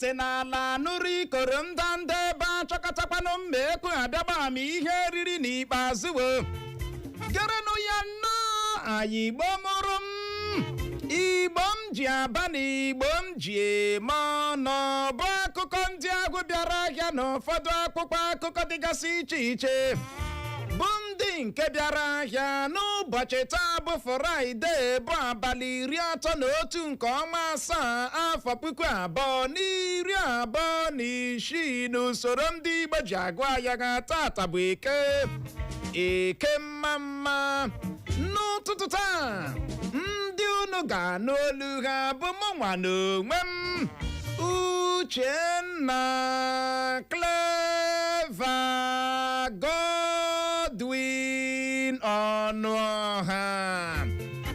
Ntị n'ala nụrụ ikoro ndanda ebe achọkọtakwanụ mma ekwu abịagba m ihe riri n'ikpeazụ wo gerenụ ya nnọọ. Anyị Igbo mụrụ m, Igbo m ji aba na Igbo m ji eme ọnụ, bụ akụkọ ndị ahụ bịara ahịa na ụfọdụ akwụkwọ akụkọ dịgasị iche iche, bụ ndị nke bịara ahịa n'ụbọchị taa bụ Fraịde, bụ abalị 31 nke ọnwa asaa, afọ 2026, n'usoro ndị Igbo ji agụ ahịa ha. Tata bụ Eke, Eke mma mma. N'ụtụtụ taa, ndị unu ga-anụ olu ha bụ mụ nwa n'onwe m, Uchenna Clever Godwin Ọnụọha,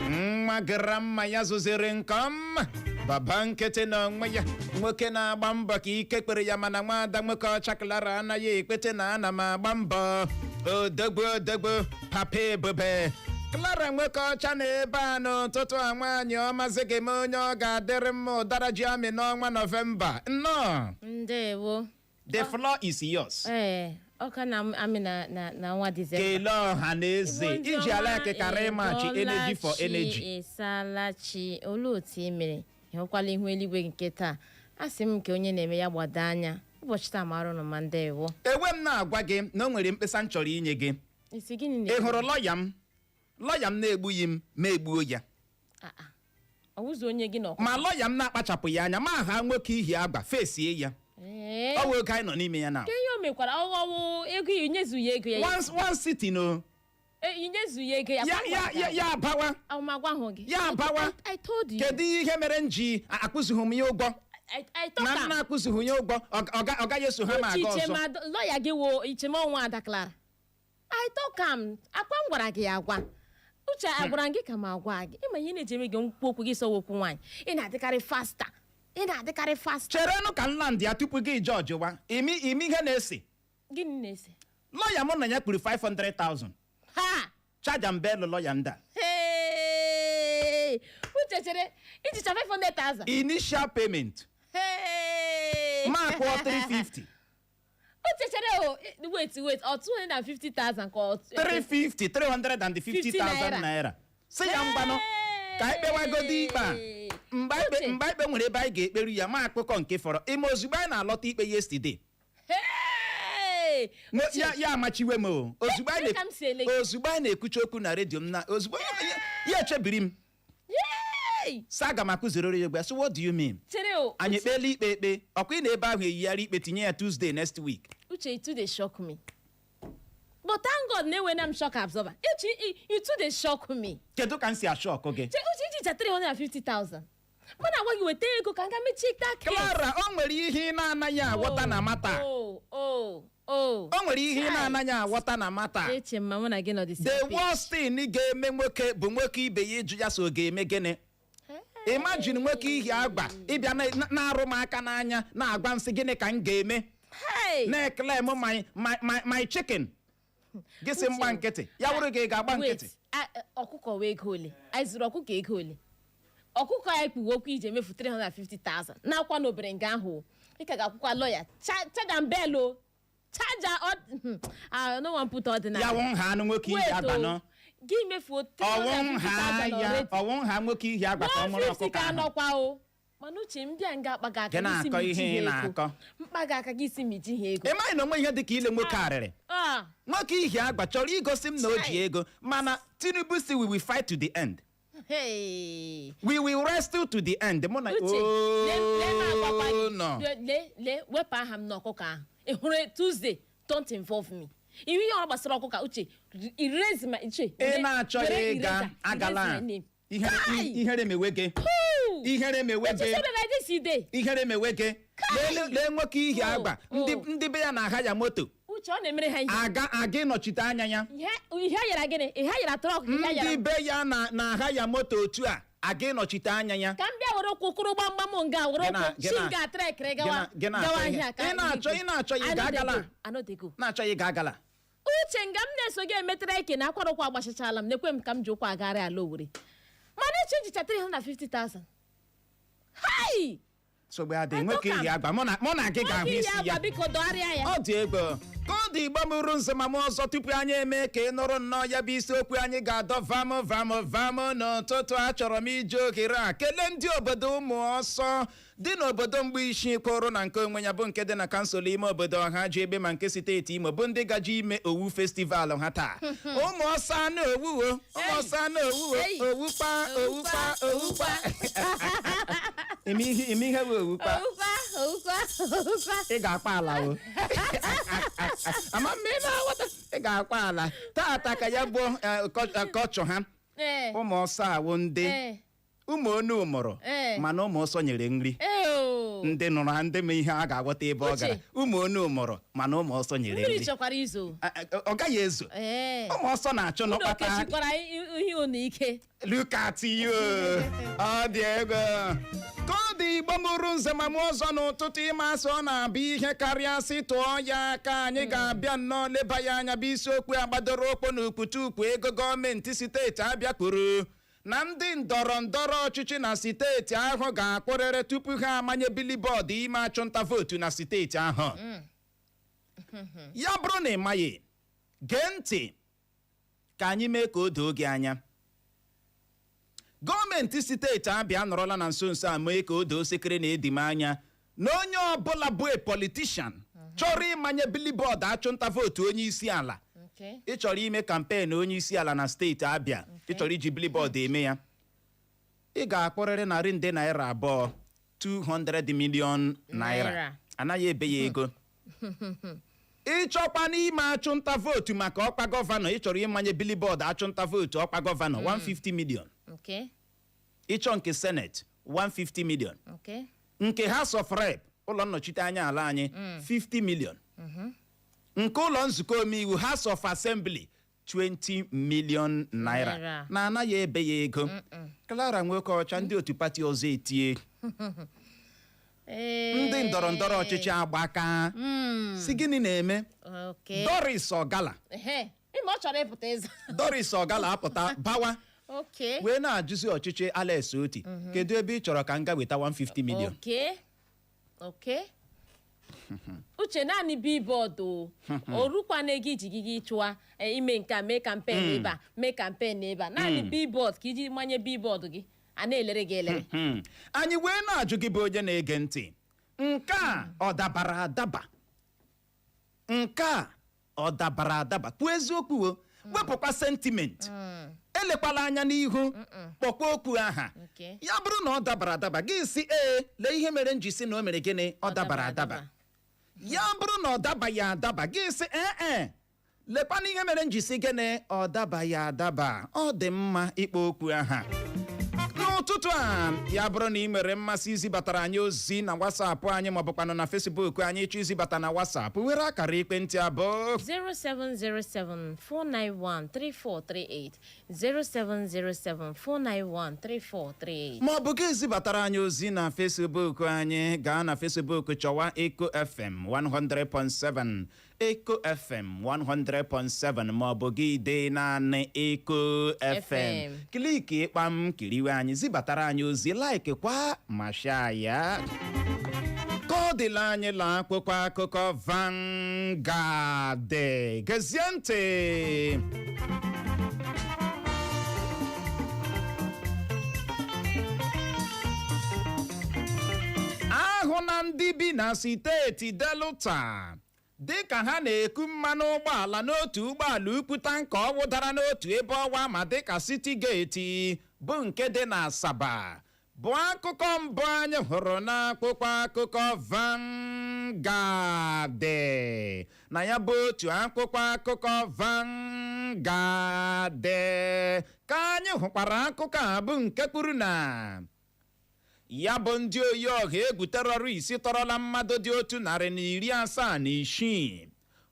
nwa grandma ya zụziri nke ọma, baba nkịtị na onwe ya, nwoke na-agba mbọ ka ike kpere ya, mana nwaada nwoke ọcha Clara anaghị ekpete na ana m agba mbọ. Odogbo, odogbo, papa ebube, Clara nwoke ọcha na ebe a n'ụtụtụ a. Nwaanyị ọmazi gị m, onye ọ ga-adịrị mma ụdara ji amị n'ọnwa Nọvemba, nnọọ. Ndewo. The floor is yours. Ee, ọka na amị na ọnwa Disemba. Kelee ọha na eze. Igbo ndị Iji ala ọma, ekekara ịmachi energy for energy. Ịsaalachi, olee otu ị mere? Ịhụkwala ihu eluigwe nke taa? A sị m nke onye na-eme ya gbado anya ụbọchị taa mara ụnụ ma. Ndewo. Ewe m na-agwa gị na o nwere mkpesa m chọrọ inye gị. Isi gịnị Ị na-eme? hụrụ lọya m? Lọya m na-egbughị m ma egbuo ya. Ah, ah. Ọ wụzụ onye gị na ọkụ? Ma lọya m na-akpachapụ ya anya ma ha nwoke ihi agba fesie ya. Ee. Ọ bụ oge anyị nọ n'ime ya na Ke ihe o mekwara? Ọghọwụ ego ya inyezu ya ego ya? One city no. E, inyezu ya ego ya? Ya ya ya ya abawa. Ahụmagwa ahụ gị. Ya abawa. I told you. Kedu ihe mere m ji akụzighi m ya ụgwọ? I talk Na m am. na-akụzighi ya ụgwọ, ọ gaghị eso ha ma Uche aga ọzọ. Ichema lọya gị wo ichema ọnwa Ada Clara. I talk am. Akwa m gwara gị ya agwa. Uche, agwara m gị ka m agwa gị. Ịma ihe na-eji eme gị nkwụ okwu gị sọwa okwu nwaanyị. Ị na-adịkarị faster. Ị na-adịkarị faster. Cherenụ ka m land ya tupu gị jọji wa imi imi ihe na-ese. Gịnị na-ese? Lọya mụ na ya kpuru 500,000. Ha! Charge and bail lọya ndị a. Hey! Uche, chere, ijicha 500,000. Initial payment. Hey! Ma kwụọ 350. Uche, chere o, wait, wait, ọ 250,000 ka ọ 350, 350,000 naira. Naira. Si ya mgbanụ ka anyị kpewagodi ikpe a mgbe anyị Uche. Mgbe anyị kpe nwere ebe anyị ga-ekperu ya, ma akpụkọ nke fọrọ ime ozugbo anyị na-alọta ikpe yesterday. Hey! Uche. Ya amachiwe m o ozugbo anyị Ka m si ele gị. Ozugbo anyị na-ekwuchi okwu na redio m na ozugbo ya echebiri m. Yay! Sị aga m akụziri ya egbe. Sị, "What do you mean?" Chere o. Anyị Uche. ekpeela ikpe ekpe ọkwa ị na ebe ahụ eyigharị ikpe tinye ya Tuesday next week. Uche, you too dey shock me. But thank God na enwena m shock absorber. Uche, you too dey shock me. Kedu ka m si a-shock gị? Che, Uche, ijicha 350,000. Mụ na-agwa gị weta ego ka m ga mechie that case. Clara, o nwere ihe ị na-anaghị aghọta na mata. Oh. O nwere ihe ị na-anaghị aghọta na mata. Eche m ma mụ na gị nọ the The same page. worst thing ga-eme nwoke bụ nwoke ibe ya ịjụ ya so ga-eme gịnị. Imagine nwoke ihi agba ịbịa na-arụ m aka n'anya na-agwa m sị gịnị ka m ga-eme, Hey! na-ekele m my chicken. Gị sị mgba nkịtị, ya wụrụ gị, ị ga-agba Wait, nkịtị. Ọkụkọ wee ego ole? Anyị zụrụ ọkụkọ ego ole? Ọkụkọ anyị kpuwe okwu iji emefu 350,000 n'akwa n'obere nga ahụ. Ị ka ga-akwụkwa lọya charge and bail o. Charge I no wan put ordinary. Ya wụ nha anụ nwoke ihi Wait agba o. nọ. Gị mefuo Ọwụ nha 350,000 ya already. ọwụ nha nwoke ihi agba ka ọ mụrụ 150 ọkụkọ ka ahụ. nọkwa o. Mana Uche, m bịa nga akpa gị aka Gị gị si m na-akọ iji ihe ị ha ego. na-akọ. Mkpa gị aka gị si m iji ha ego. Ị maghị na onwe ihe dị ka ile nwoke arịrị. Ah, Nwoke ihi agba chọrọ igosi m na o ji Chai. ego, mana Tinubu si we will fight to the end. Hey. We will wrestle to the end, mụ na Uche, lee lee m agwakwa Oh, gị. no. Lee lee, wepụ aha m n'ọkụkọ ahụ. Ị hụrụ Tuesday, don't involve me. Ihu ihe ọ gbasara ọkụkọ, Uche, erase my Uche. Ị na-achọghị were ịga eraser, agala. erase my name. Ihere Kai! ihere mewe gị. Pooh! Ihere mewe Uche, gị. so that this you dey. Ihere mewe gị. Kai! Lee lee nwoke ihi Oh, agba ndị oh. ndị be ya na-aha ya moto. Uche, ọ na-emere ha ihe. Aga aga ịnọchite anya ya. Ihe ihe yara gịnị? Ihe yara truck, ihe Ndị yara. be ya na na-aha ya moto otu a aga ịnọchite anya ya. Ka m bịa were ụkwụ kụrụ gbamgbam nga were Gị na- ụkwụ gị chi na- nga trekịrị gị gawa na- gị na-achọ gawa ihe. ahịa ka Ị na-achọ ihe, I no gaa dey gala. go. I no dey go. Na-achọghị ịga agala. Uche, nga m na-eso gị emetara ike na akwara ụkwụ agbachachala m, nekwe m ka m ji ụkwụ agagharị ala Owere, mana Uche jicha 350,000. Hai! Nsogbu adị, nwoke Atọka m. yi agba, mụ na gị ga-ahụ Nwoke yi isi ya. agba, biko dọgharịa ya. Ọ dị egwu ka ọ dị. Igbo mụrụ nze ma mụ ọzọ, tupu anyị eme ka ị nụrụ nnọọ ya bụ isiokwu anyị ga-adọ vam vam vam n'ụtụtụ a, chọrọ m iji ohere a kelee ndị obodo ụmụ ọsọ dị n'obodo mgbe isi kwụrụ na nke onwe ya, bụ nke dị na kansụl ime obodo ọha ji ebe ma nke steeti Imo, bụ ndị gaji ime owu festival ha taa. Ụmụ ọsọ anụ owuwo, ụmụ ọsọ anụ owuwo. Ei. Owukpa, owukpa, owukpa. Ime ihe bụ owukpa. Owukpa, owukpa, owukpa. Ị ga-akpa ala o, ama mma ị na-aghọta, ị ga-akpa ala tata ka ya bụ kọchọ ha. Ụmụ ọsọ awụ ndị ụmụ onu mụrụ mana ụmụ ọsọ nyere nri. Ee o. Ndị nụrụ ha, ndị ma ihe a ga-aghọta ebe ọ Uche. gara. Ụmụ onu mụrụ mana ụmụ ọsọ nyere Mmiri nri. chọkwara izo. Ọ gaghị ezo. Ụmụ ọsọ na-achụ Unu n'ụkpata. okechikwara ihe unu ike. Look at you. Ọ dị ego ka ọ dị. Igbo mụrụ nze ma mụ ọzọ, n'ụtụtụ ịma asị ọ na-abụ ihe karịa sị tụọ ya aka, anyị ga-abịa nnọọ leba ya anya, bụ isiokwu agbadoro okpo na ukputu ego gọọmenti steeti Abịa kwuru na ndị ndọrọ ndọrọ ọchịchị na steeti ahụ ga-akwụrịrị tupu ha amanye billboard ime achụnta vootu na steeti ahụ. Ya bụrụ na ị maghị, gee ntị ka anyị mee ka o doo gị anya. Gọọmenti steeti Abịa nọrọla na nso nso a mee ka o doo sekere na edime anya na onye ọbụla bụ a politician chọrọ ịmanye billboard achụnta vootu onye isi ala, ị chọrọ ime campaign onye isi ala na steeti Abịa, ị chọrọ iji billboard eme ya, ị ga-akwụrịrị narị nde naira 2, 200 million naira. Naira. Anaghị ebe ya ego. Ịchọkwa n'ime achụnta vootu maka ọkwa gọvanọ, ị chọrọ ịmanye billboard achụnta vootu ọkwa gọvanọ, 150 million. Ịchọ nke senate, 150 million. Nke House of Rep, ụlọ nnọchite anya ala anyị, 50 million. Nke ụlọ nzukọ omeiwu, House of Assembly, 20 million naira. Naira. Na anaghị ebe ya ego. Clara nwoke ọcha, ndị otu pati ọzọ etie. Ndị ndọrọ ndọrọ ọchịchị agbaka si gịnị na-eme? Doris Ogala. Ehe, ịma ọ chọrọ ịpụta ịza. Doris Ogala apụta bawa wee na-ajụzi ọchịchị Alex Oti, kedu ebe ị chọrọ ka m ga weta 150 million? Okay. Uche, naanị billboard o orukwana ego iji gị gị chụwa ime nke a, mee campaign ebe a, mee campaign ebe a, naanị billboard ka iji manye billboard gị a na-elere gị elere. Anyị wee na-ajụ gị bụ onye na-ege ntị, nke a ọ dabara adaba? Nke a ọ dabara adaba? Kwuo eziokwu o, wepụkwa sentiment, elekwala anya n'ihu, kpọkwa okwu aha. Ya bụrụ na ọ dabara adaba, gị si ee, lee ihe mere m ji si na o mere gịnị, ọ dabara adaba. Ya bụrụ na ọ dabaghị adaba, gị sị ee e, lekwana ihe mere m ji si gịnị, ọ dabaghị adaba. Ọ dị mma ịkpọ okwu aha n'ụtụtụ a. Ya bụrụ na ị nwere mmasị izibatara anyị ozi na WhatsApp anyị maọbụkwanụ na Facebook anyị, ịchọ izibata na WhatsApp, were akara ekwentị abụọ: 07074913438, 07074913438. Ma ọ bụ gị zibatara anyị ozi na Facebook anyị. Gaa na Facebook chọwa Eco FM 100.7, Eco FM 100.7, ma ọ bụ gị dee naanị Eco FM. FM. Click kpam, kiriwe anyị, zibatara anyị ozi, like kwa ma share ya. Ka ọ dịla anyị la akwụkwọ akụkọ Vanguard. Gezie ntị. Ahụ na ndị bi na steeti Delta dịka ha na-eku mmanụ ụgbọala n'otu ụgbọala ukwu tanker ọ wụdara n'otu ebe ọwa ma dịka City Gate bụ nke dị na Asaba, bụ akụkọ mbụ anyị hụrụ n'akwụkwọ akụkọ Vanguard. Na ya bụ otu akwụkwọ akụkọ Vanguard ka anyị hụkwara akụkọ a bụ nke kwuru na ya bụ ndị oyi ọha egwu terrorist tọrọla mmadụ dị 176,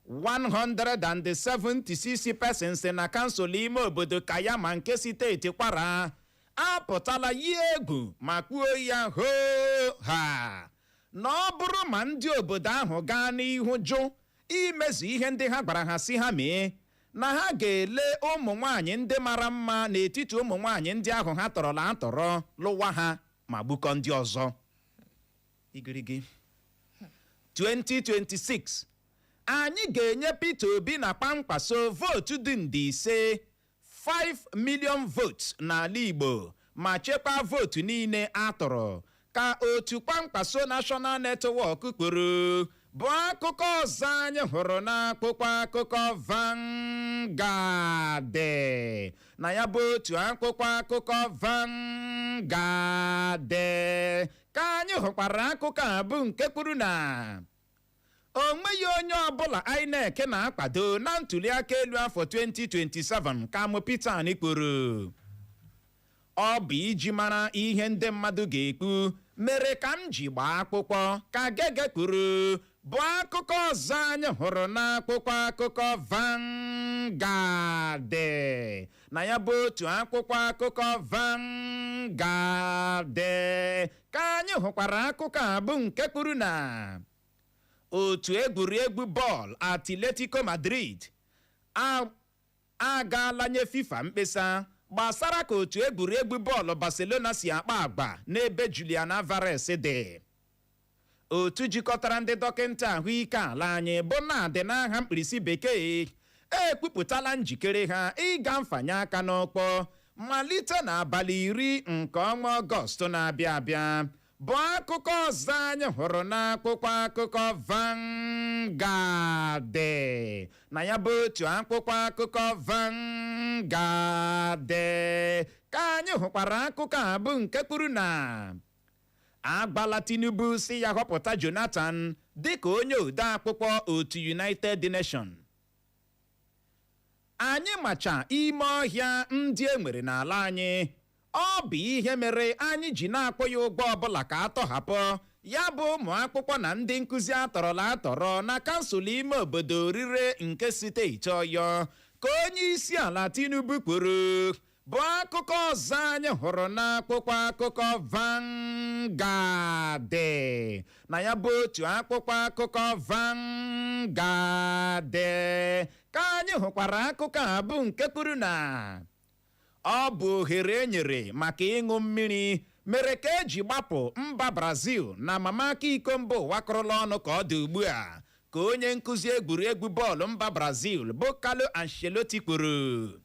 176 persons, na kansụl ime obodo Kayama nke steeti Kwara apụtala yie egwu ma kwuo ya hoo ha na ọ bụrụ ma ndị obodo ahụ gaa n'ihu jụ imezu ihe ndị ha gwara ha si ha mee, na ha ga-ele ụmụ nwanyị ndị mara mma n'etiti ụmụ nwanyị ndị ahụ ha tọrọla atọrọ, lụwa ha ma gbukọ ndị ọzọ. Igirigi 2026, anyị ga-enye Peter Obi na Kwankwaso vootu dị nde 5, 5 million votes n'ala Igbo ma chekwaa vootu niile a tụrụ, ka otu Kwankwaso National Network kwuru, bụ akụkọ ọzọ anyị hụrụ n'akwụkwọ akụkọ Vanguard. Na ya bụ otu akwụkwọ akụkọ Vanguard ka anyị hụkwara akụkọ a bụ nke kwuru na o nweghị onye ọbụla INEC na-akwado na ntụliaka elu afọ 2027, ka mụ Peter Ani kwuru. Ọ bụ iji mara ihe ndị mmadụ ga-ekwu mere ka m ji gbaa akwụkwọ, ka Gege kwuru, bụ akụkọ ọzọ anyị hụrụ n'akwụkwọ akụkọ Vanguard. Na ya bụ otu akwụkwọ akụkọ Vanguard ka anyị hụkwara akụkọ a bụ nke kwuru na otu egwuregwu bọọlụ Atletico Madrid agaala nye FIFA mkpesa gbasara ka otu egwuregwu bọọlụ Barcelona si akpa agba n'ebe Julian Alvarez dị. Otu jikọtara ndị dọkịta ahụike ala anyị bụ NARD n'aha mkpirisi bekee ekwupụtala njikere ha ịga mfanye aka n'ọkpọ malite n'abalị 10 nke ọnwa Ọgọst na-abịa abịa, bụ akụkọ ọzọ anyị hụrụ n'akwụkwọ akụkọ Vanguard. Na ya bụ otu akwụkwọ akụkọ Vanguard ka anyị hụkwara akụkọ a bụ nke kwuru na agbala Tinubu si ya họpụta Jonathan dịka onye ode akwụkwọ otu United Nation. Anyị macha ime ọhịa ndị e nwere n'ala anyị, ọ bụ ihe mere anyị ji na-akwụ ya ụgwọ ọbụla ka a tọhapụ ya bụ ụmụ akwụkwọ na ndị nkụzi atọrọla atọrọ na kansụl ime obodo Orire nke steeti Ọyọ, ka onye isi ala Tinubu kwuru, bụ akụkọ ọzọ anyị hụrụ n'akwụkwọ akụkọ Vanguard. Na ya bụ otu akwụkwọ akụkọ Vanguard ka anyị hụkwara akụkọ a bụ nke kwuru na ọ bụ ohere e nyere maka ịṅụ mmiri mere ka eji gbapụ mba Brazil na amamaka iko mba ụwa kụrụla ọnụ ka ọ dị ugbu a, ka onye nkụzi egwuregwu bọọlụ mba Brazil bụ Carlo Ancelotti kwuru.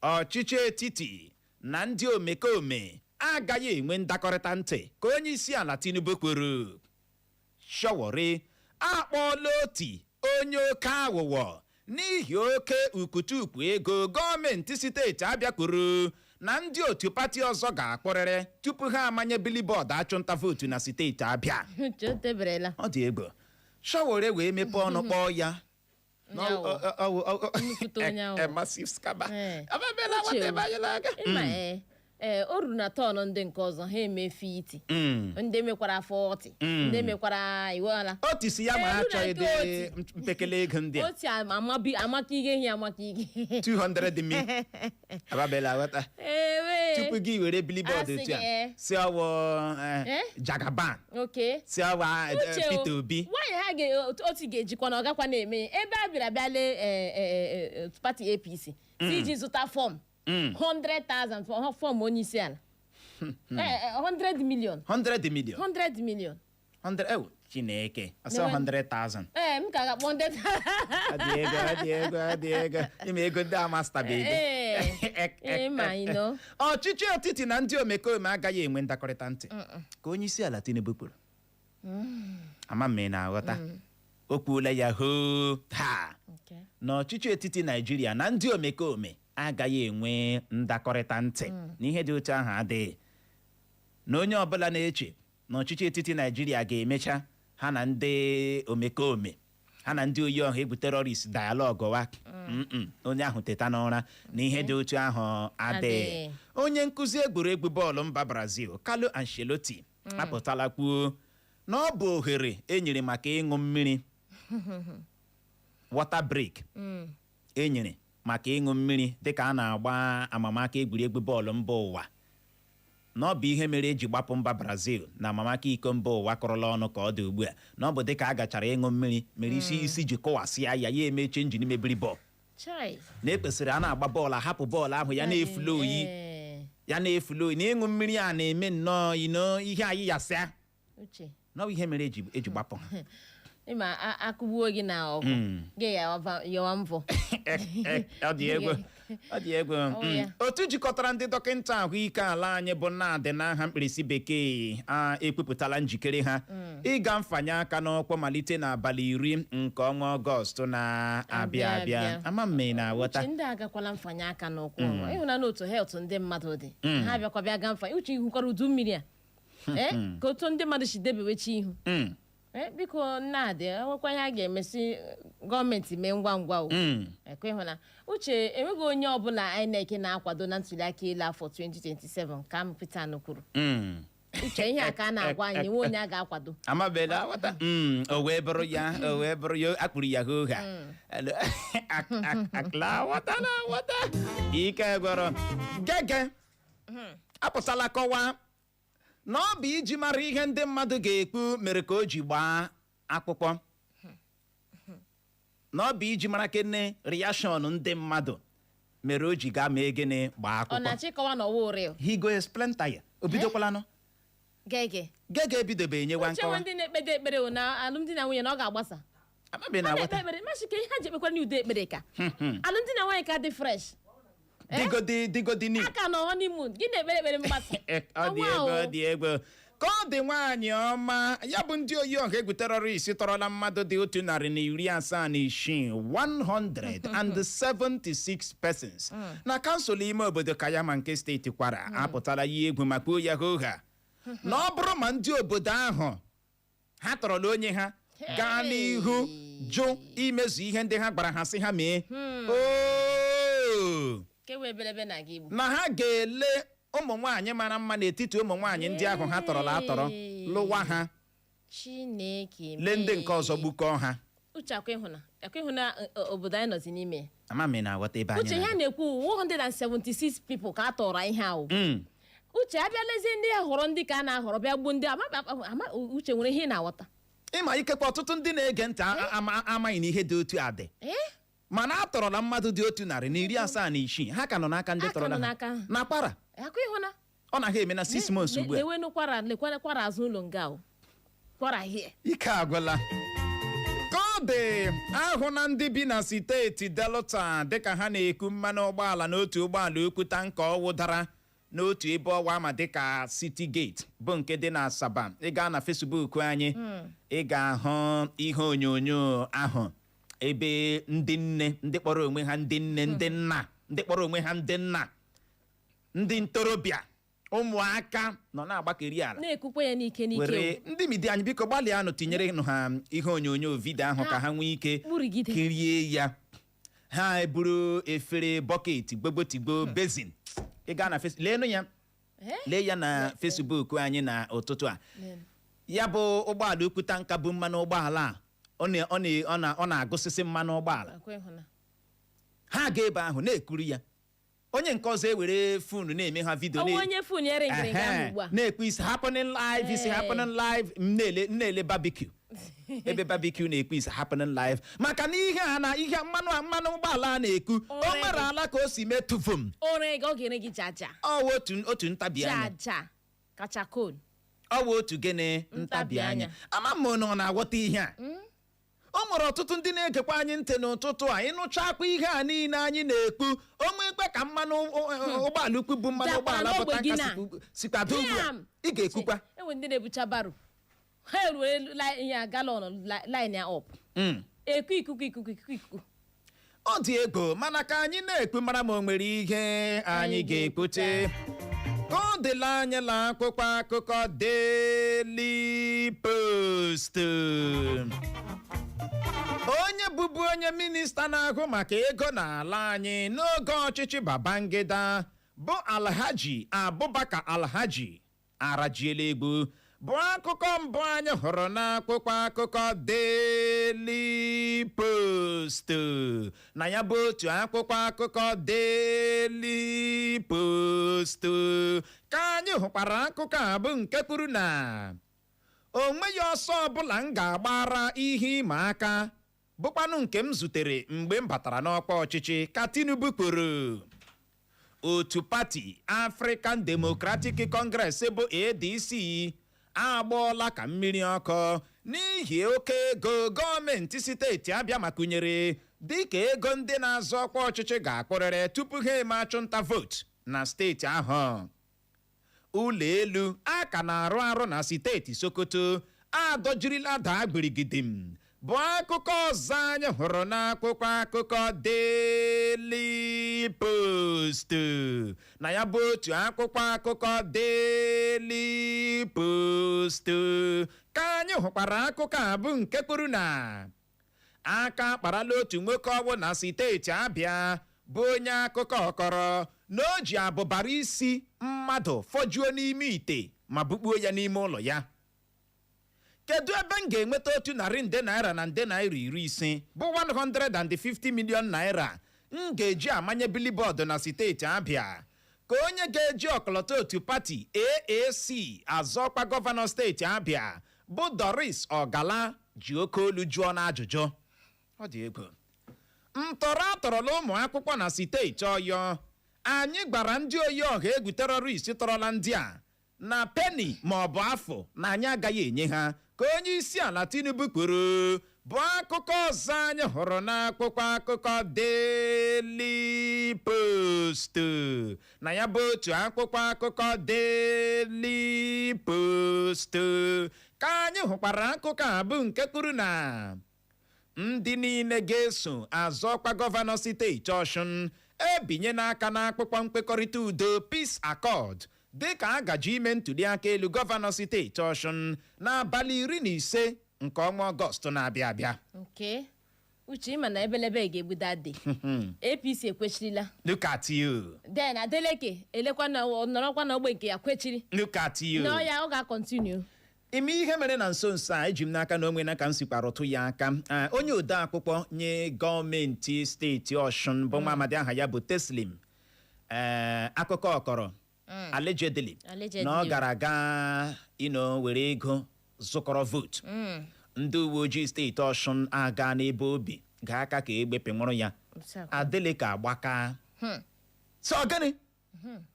Ọchịchị etiti na ndị omekome agaghị enwe ndakọrịta ntị, ka onye isi ala Tinubu kwuru. Sowore akpọọla Oti onye oke aghụghọ n'ihi oke ukwutukwu ego gọọmenti steeti Abịa kwuru na ndị otu pati ọzọ ga-akpụrịrị tupu ha amanye billboard achụnta vootu na steeti Abịa. Uche, o teberela. Ọ dị egwu. Sowore wee mepee ọnụ kpọọ ya Onye aghụghọ. Nnukwute onye aghụghọ. A massive scammer. Ee. Amabela Uche, nwata ebe anyị na-aga. Ịma, ee, o ruru na turn ndị nke ọzọ ha eme 50, ndị mekwara 40, ndị mekwara iweala. Otu si ya ma Eru na achọghị nke dị mpekele ego ndị a. Otu amabi amaka ihe hi amaka ihe. 200 mi ababela ghọta. Ewe. Tupu gị were billboard Asị otu a gị, ee. si ọwụ Eh? Jagaban, si ọwa Uche o, Peter Obi. Nwaanyị ha otu ga-ejikwa na ọ gakwa na-eme ebe a bịara bịa lee pati APC si iji zụta form 100,000 for form onye isi ala. 100 million. 100 million. 100 million. 100, ew, Chineke, ọsọ 100,000. Ee, m ka ga-akpọ 100. Ọ dị ego, ọ dị ego, ọ dị ego. Ime ego ndị a master baby. Ee, ma you know. Ọchịchị etiti na ndị omekome agaghị enwe ndakọrịta ntị, ka onye isi ala Tinubu kwuru. Ama m ị na-aghọta. O kwuola ya hoo taa na ọchịchị etiti Naijiria na ndị omekome agaghị enwe ndakọrịta ntị, na ihe dị otu ahụ adịghị, na onye ọbụla na-eche na ọchịchị etiti Naijiria ga-emecha ha na ndị omekome, ha na ndị oyi ọha egwu, terrorist dialogue wa, onye ahụ teta n'ụra, na ihe dị otu ahụ adịghị. Adịghị. Onye nkụzi egwuregwu bọọlụ mba Brazil, Carlo Ancelotti, apụtala kwuo na ọ bụ ohere e nyere maka ịṅụ mmiri, water break e nyere maka ịṅụ mmiri dịka a na-agba amamaka egwuregwu bọọlụ mba ụwa, na ọ bụ ihe mere eji gbapụ mba Brazil na amamaka iko mba ụwa kụrụla ọnụ ka ọ dị ugbu a, na ọ bụ dịka a gachara ịṅụ mmiri mere isi isi ji kụwasịa ya, ya eme change n'imebiri bọọlụ. Chai. Na ekpesịrị a na-agba bọọlụ, ahapụ bọọlụ ahụ ya na-efulu oyi, ya na-efulu oyi, na ịṅụ mmiri a na-eme nnọọ ino ihe anyị yasịa. Uche. Na ọ bụ ihe mere eji gbapụ ha. Ịma akụgbuo gị na ọgụ gị, ya yọwa mvọ. Ọ dị egwu, ọ dị egwu. Ọ ya. Otu jikọtara ndị dọkịta ahụike ala anyị bụ NARD n'aha mkpirisi bekee a ekwupụtala njikere ha ịga mfanye aka n'ọkwa malite n'abalị 10 nke ọnwa Ọgọst na-abịa abịa. Abịa. Ama m ị na-aghọta. Uche, ndị agakwala mfanye aka n'ụkwụ. Ịhụna n'otu health ndị mmadụ dị, ha bịakwa bịa ga mfanye. Uche, ihukwara udu mmiri a, ee, ka otu ndị mmadụ si debewechi ihu. Ee, biko, nnadị enwekwa ihe a ga-emesi gọọmenti mee ngwa ngwa o. Ekwe ịhụna, Uche, enweghị onye ọbụla INEC na-akwado na ntuliaka elu afọ 2027, ka m Peter kwuru. Uche, ihe a ka a na-agwa anyị, enwe onye a ga-akwado. Amabela aghọta. O wee bụrụ ya, o wee bụrụ ya, akpụrụ ya hoha akla aghọta na aghọta. Ike gwọrọ gege apụtala kọwaa na ọ bụ iji mara ihe ndị mmadụ ga-ekwu mere ka o ji gbaa akwụkwọ, na ọ bụ iji mara kene reaction ndị mmadụ mere o ji gaa mee gịnị? Gbaa Ọ akwụkwọ. na-achọ ịkọwa na ọwa ụrịọ. He go explain tire, o bidokwalanụ. Gege. Gege ebidobe enyewa Uche, nkọwa. nwe ndị na-ekpede ekpere o na alụmdi na nwunye na ọ ga-agbasa. Amabe na A na-ekpe aghọta. ekpere masị ka ihe ha ji ekpekwara n'udo ekpere ka alụmdi na nwunye ka dị fresh. Digodi digodi ni. Aka nọ honeymoon, gị na-ekpere ekpere mgbasa. Ọ dị Ọnwa egwu. o. Ọ dị egwu ka ọ dị. Nwaanyị ọma ya bụ ndị oyi ọha egwu terrorist tọrọla mmadụ dị 176, 176 persons na kansụl ime obodo Kayama nke steeti Kwara apụtala yi egwu ma kpuo ya hoha na ọ bụrụ ma ndị obodo ahụ ha tọrọla onye ha gaa n'ihu jụ imezu ihe ndị ha gwara ha sị ha mee ooo Ke wee ebelebe na gị igbo. Na ha ga-ele ụmụ nwaanyị mara mma n'etiti ụmụ nwaanyị ndị ahụ ha tọrọla atọrọ, lụwa ha. Chineke. Lee ndị nke ọzọ gbukọọ ha. Uche, akwa ịhụna obodo anyị nọzi n'ime ya. Ama m ị na-aghọta ebe anyị Uche, ihe a na-aga. na-ekwu 176 people ka a tọrọ ihe ahụ. Uche, abịa lezie ndị a họrọ, ndị ka a na-ahọrọ bịa gbuo ndị ama. Uche, nwere ihe ị na-aghọta? Ịma ikekwe ọtụtụ ndị na-ege ntị amaghị na ihe dị otu a dị, Ee. mana a tọrọla mmadụ dị 176, ha ka nọ n'aka ndị Ha ka tọrọla nọ ha n'aka ha. Na Kwara. Akwa ịhụna. Ọ naghị eme na 6 months ugbu a. Lewenụ Kwara, lekwana Kwara azụ ụlọ nga o Kwara hie. Ike agwụla. Ka ọ dị ahụ na ndị bi na steeti Delta dịka ha na-eku mmanụ ụgbọala n'otu ụgbọala ukwu tanker ọwụ dara n'otu ebe ọwa ama dịka City Gate bụ nke dị na Asaba. Ị gaa na Facebook anyị, ị ga-ahụ ihe onyonyo ahụ ebe ndị nne, ndị kpọrọ onwe ha ndị nne, ndị nna, ndị kpọrọ onwe ha ndị nna, ndị ntorobịa, ụmụaka nọ na-agbakeri ala na-ekwukwa ya n'ike n'ike. Were ndị media anyị, biko gbalịanụ tinyere nụ ha ihe onyonyo video ahụ ka ha nwee ike Kpurigide. kirie ya. Ha eburu efere, bucket, gbogbotigbo, basin. Ị gaa na leenụ ya. Eh? Lee ya na Facebook anyị na ụtụtụ a. Ya bụ ụgbọala ukwu tanker bụ mmanụ ụgbọala a, ọ na-agụsịsị mmanụ ụgbọala. Akwa ịhụna. Ha ga ebe ahụ na-ekuru ya, onye nke ọzọ ewere phone na-eme ha video. Ọnwa onye phone ya ringịrị nga ahụ ugbu a. Na-ekwu "Is happening live, is happening live." M na-ele barbecue, ebe barbecue na-ekwu "Is happening live", maka na ihe a na ihe mmanụ ụgbọala a na-eku o Already. nwere ala ka o si mee tufum. Ore gị, ọ ga-ere gị jaja. Ọwụ otu ntabi anya. Jaja kacha kon. Ọwụ otu gịnị? Ntabi Ntabi anya. anya. Ama m na ọ na-aghọta ihe a. O nwere ọtụtụ ndị na-egekwa anyị ntị n'ụtụtụ a. Ịnụchakwa ihe a niile anyị na-ekwu, o nwekwe ka mmanụ ụgbọala ukwu bụ mmanụ Dakwara ụgbọala n'ogbe pụta gị nka na. sikwado ugbu a. Piam! Ị ga-ekwukwa. Enwe ndị na-ebucha barrow, ha eruo ya gallon line ya up. Eku ikuku ikuku ikuku ikuku. Ọ dị ego, mana ka anyị na-ekwu mara ma o nwere ihe anyị Anyị ga-ekwute ka ọ dịla anyị la akwụkwọ akụkọ Daily Post. Onye bụbu onye minista na-ahụ maka ego n'ala anyị n'oge ọchịchị Babangida bụ Alhaji Abubakar Alhaji arajiela egwu bụ akụkọ mbụ anyị hụrụ n'akwụkwọ akụkọ Daily Post. Na ya bụ otu akwụkwọ akụkọ Daily Post ka anyị hụkwara akụkọ a bụ nke kwuru na o nweghị ọsọ ọbụla m ga-agbara ihe ịma aka bụkwanụ nke m zutere mgbe m batara n'ọkwa ọchịchị, ka Tinubu kwuru. Otu pati African Democratic Congress bụ ADC Agbọọla ka mmiri ọkụ n'ihi oke ego gọọmenti steeti Abịa makụnyere dịka ego ndị na-azọ ọkwa ọchịchị ga-akpụrịrị tupu ha eme achụnta vootu na steeti ahụ. Ụlọ elu a ka na-arụ arụ na steeti Sokoto adọjirila daa gbirigidim, bụ akụkọ ọzọ anyị hụrụ n'akwụkwọ akụkọ Daily Post. Na ya bụ otu akwụkwọ akụkọ Daily Post ka anyị hụkwara akụkọ a, bụ nke kwuru na aka akparala otu nwoke ọwụ na steeti Abịa, bụ onye akụkọ kọrọ na o ji abụbara isi mmadụ fọjuo n'ime ite ma bukpuo ya n'ime ụlọ ya. Kedu ebe m ga-enweta 100 nde naira na nde naira 50, bụ 150 million naira, m ga-eji amanye billboard na steeti Abịa, ka onye ga-eji ọkọlọtọ otu pati AAC azọkwa gọvanọ steeti Abịa, bụ Doris Ogala, ji oke olu jụọ n'ajụjụ? Ọ dị egwu. Ntọrọ atọrọla ụmụ akwụkwọ na steeti Ọyọ. Anyị gwara ndị oyi ọha egwu terrorist tọrọla ndị a na penny ma ọ bụ afọ na anyị agaghị enye ha, ka onye isi ala Tinubu kwuru, bụ akụkọ ọzọ anyị hụrụ n'akwụkwọ akụkọ Daily Post. Na ya bụ otu akwụkwọ akụkọ Daily Post ka anyị hụkwara akụkọ a, bụ nke kwuru na ndị niile ga-eso azọkwa gọvanọ steeti Ọshụn ebinye n'aka n'akwụkwọ nkwekọrịta udo, Peace Accord, dịka a gaji ime ntụliaka elu gọvanọ steeti Ọshụn n'abalị 15 nke ọnwa Ọgọst na-abịa abịa. Nke uche, ịma na ebelebe ga-egbu that day. APC ekwechirila. Look at you. Then Adeleke elekwa na ọ nọrọkwa na ogbe nke ya kwechiri. Look at you. Na ya ọ ga-acontinue. Ime ihe mere na nso nso a, eji m n'aka na onwe na ka m sikwa rụtụ ya aka. Onye ode akwụkwọ nye gọọmenti steeti Ọshụn, bụ nwa amadi aha ya bụ Teslim, akụkọ ọkọrọ allegedly Allegedly. na ọ gara aga ino were ego zụkọrọ vootu. Ndị uwe ojii steeti Ọshụn aga n'ebe obi gaa aka ka egbe pịnwụrụ ya. Adeleke agbaka sọ gịnị